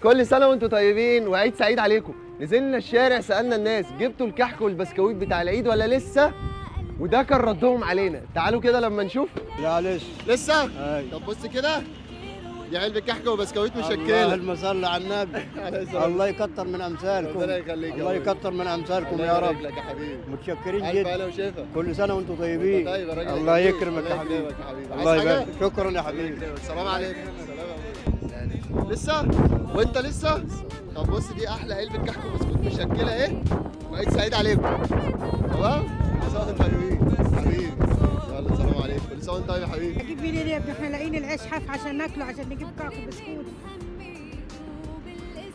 كل سنة وانتم طيبين وعيد سعيد عليكم. نزلنا الشارع سالنا الناس جبتوا الكحك والبسكويت بتاع العيد ولا لسه؟ وده كان ردهم علينا. تعالوا كده لما نشوف. لا لسه. لسه؟ أيوة. طب بص كده، دي علبة كحك وبسكويت مشكلة. اللهم صل على النبي. الله يكتر من امثالكم. ربنا يخليك. الله يكتر من امثالكم يا رب. لك يا حبيبي. متشكرين الف جدا. هلا وشفا. كل سنة وانتم طيبين. طيب يا راجل. الله يكرمك يا حبيبي. يكرمك يا حبيبي. الله عايز حاجة؟ يبارك. شكرا يا حبيبي. السلام عليكم. السلام. لسه؟ وانت لسه؟ طب بص، دي احلى علبة كحك وبسكوت مشكلة اهي، وعيد سعيد عليكم. تمام؟ كل سنة وانتم طيبين حبيبي. يلا السلام عليكم. كل سنة وانت طيب يا حبيبي. اجيب منين يا ابني؟ احنا لاقيين العيش حاف عشان ناكله، عشان نجيب كعك وبسكوت.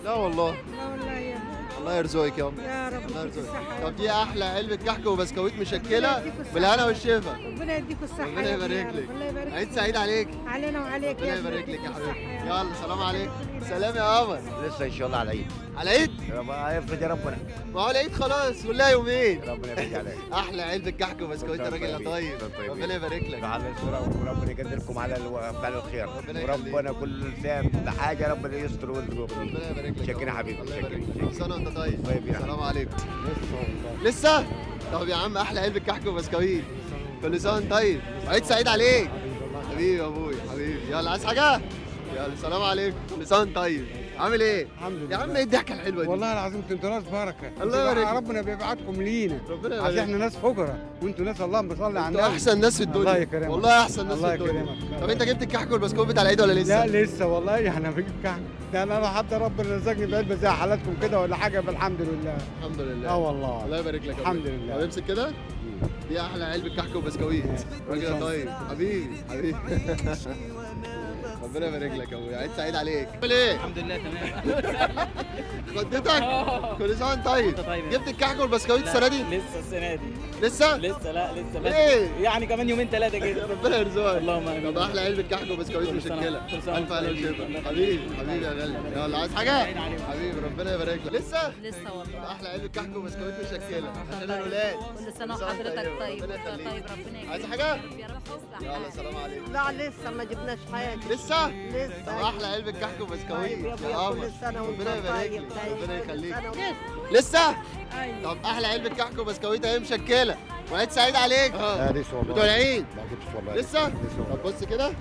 لا والله. لا والله يا ابني. الله يرزقك يا ام. يا رب. الله يديك يرزقك. الصحة. طب دي احلى علبة كحك وبسكويت مشكلة بالهنا والشفا. ربنا يديكوا الصحة. ربنا يا ابني يا يبارك رب. لك. الله يبارك عيد لك. سعيد عليك. علينا وعليك ربنا يا ابني. يبارك لك يا يديكوا الصحة حبيبي. يا رب. يلا سلام عليكم. سلام يا قمر. لسه ان شاء الله على العيد. على العيد؟ ربنا يفرج يا ربنا. ما هو العيد خلاص كلها يومين. ربنا يفرج عليك. احلى علبة كحك وبسكويت يا راجل يا طيب. ربنا يبارك لك. على الصورة، وربنا يقدركم على فعل الخير. ربنا يخليك. وربنا كل انسان بحاجة ربنا يستر ويرزقه. ربنا يبارك لك. شكرا يا حبيبي. الله يبارك شكرا. لك. كل سنة وانت طيب. طيب يا السلام عليكم. لسه والله. لسه؟ طب يا عم احلى علبة كحك وبسكويت. كل سنة وانت طيب. عيد سعيد عليك. حبيبي يا ابوي حبيبي. يلا عايز حاجة؟ يلا سلام عليكم. كل سنة وانت طيب. عامل ايه؟ الحمد لله يا عم ايه الضحكة الحلوة دي؟ والله العظيم انتوا ناس بركة. الله يبارك. ربنا بيبعتكم لينا. ربنا يبارك. عشان احنا ناس فقراء وانتوا ناس اللهم صل على انتوا النبي. احسن ناس في الدنيا. الله يكرمك. والله احسن ناس الله في الدنيا. يكرمك. طب انت جبت الكحك والبسكوت بتاع العيد ولا لسه؟ لا لسه والله. احنا بنجيب كحك ده انا حتى ربنا رزقني بعلبه زي حالاتكم كده ولا حاجة، فالحمد لله. الحمد لله. اه والله. الله يبارك لك. الحمد لله. طب امسك كده، دي احلى علبة كحك وبسكويت. راجل طيب حبيبي حبيبي. ربنا يبارك لك يا ابويا. عيد سعيد عليك. عامل ايه؟ الحمد لله تمام. خضتك. كل سنة وانت طيب. طيب. جبت الكحك والبسكويت السنة دي؟ لسه السنة دي. لسه؟ لسه. لا لسه بس. ايه؟ يعني كمان يومين ثلاثة كده. ربنا يرزقك. اللهم امين. طب احلى علبة كحك وبسكويت مشكلة. الف هلا وشفا. حبيبي حبيبي يا غالي. يلا عايز حاجة؟ حبيبي ربنا يبارك لك. لسه؟ لسه والله. احلى علبة كحك وبسكويت مشكلة عشان الولاد. كل سنة وحضرتك طيب. ربنا يخليك. طيب ربنا يكرمك. عايز حاجة؟ يا رب تصلح. يلا سلام عليكم. لا لسه ما جبناش حاجة. لسه؟ لسه. طب احلى علبة كحك وبسكويت يا قمر. كل سنة وانت ربنا يبارك طيب. لك. ربنا يخليك. لسه. لسه؟ ايوه. طب احلى علبة كحك وبسكويت اهي مشكلة وعيد سعيد عليك. لا لسه والله. بتوع العيد. ما جبتش والله. لسه؟ لسه. طب بص كده،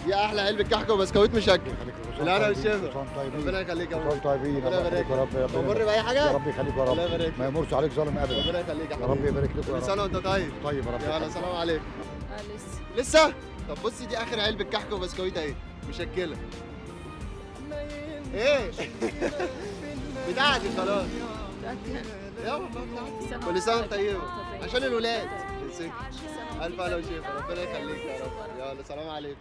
دي احلى علبة كحك وبسكويت مشكل. بالهنا والشفا. ربنا يخليك يا رب. طيبين. ربنا يبارك يا رب. تمر باي حاجة؟ يا رب يخليك يا رب. الله يبارك. ما يمرش عليك ظالم ابدا. ربنا يخليك يا يا رب يبارك لكم. كل سنة وانت طيب. طيب يا رب. يلا سلام عليكم. لسه. لسه؟ طب بصي، دي اخر علبة كحك وبسكويت اهي مشكلة. ايه؟ بتاعتي خلاص. يا والله بتاعتي. كل سنة وانت طيبة عشان الولاد. الف هلا وشفا. ربنا يخليك يا رب. يلا سلام عليكم.